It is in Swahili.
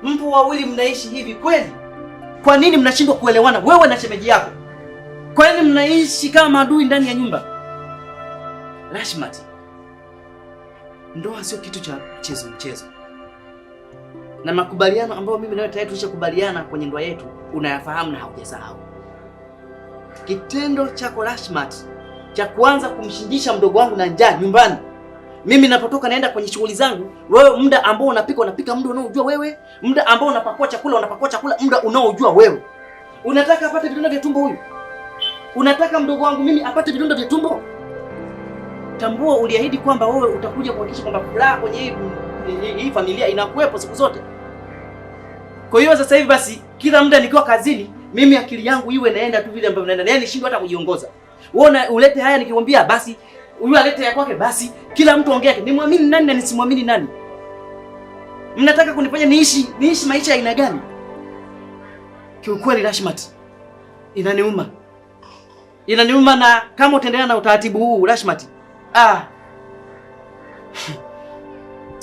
Mpo wawili mnaishi hivi kweli? Kwa nini mnashindwa kuelewana wewe na shemeji yako? Kwa nini mnaishi kama maadui ndani ya nyumba? Rashmat, ndoa sio kitu cha mchezo mchezo, na makubaliano ambayo mimi nawe tayari tulishakubaliana kwenye ndoa yetu unayafahamu na haujasahau. Kitendo chako Rashmat cha kuanza kumshindisha mdogo wangu na njaa nyumbani, mimi napotoka naenda kwenye shughuli zangu, wewe muda ambao unapika unapika muda unaojua wewe, muda ambao unapakua chakula unapakua chakula muda unaojua wewe. Unataka apate vidonda vya tumbo huyu? Unataka mdogo wangu mimi apate vidonda vya tumbo? Tambua uliahidi kwamba wewe utakuja kuhakikisha kwamba furaha kwenye hii familia inakuwepo siku zote. Kwa hiyo sasa hivi basi kila muda nikiwa kazini, mimi akili yangu iwe naenda tu vile ambavyo naenda. Yaani nishindwe hata kujiongoza. Wewe ulete haya nikikwambia basi, huyu alete ya kwake basi, kila mtu ongea yake. Nimwamini nani na nisimwamini nani? Mnataka kunifanya niishi maisha ya aina gani? Kiukweli Rashmat, inaniuma. Inaniuma na kama utaendelea na utaratibu huu Rashmat. Ah.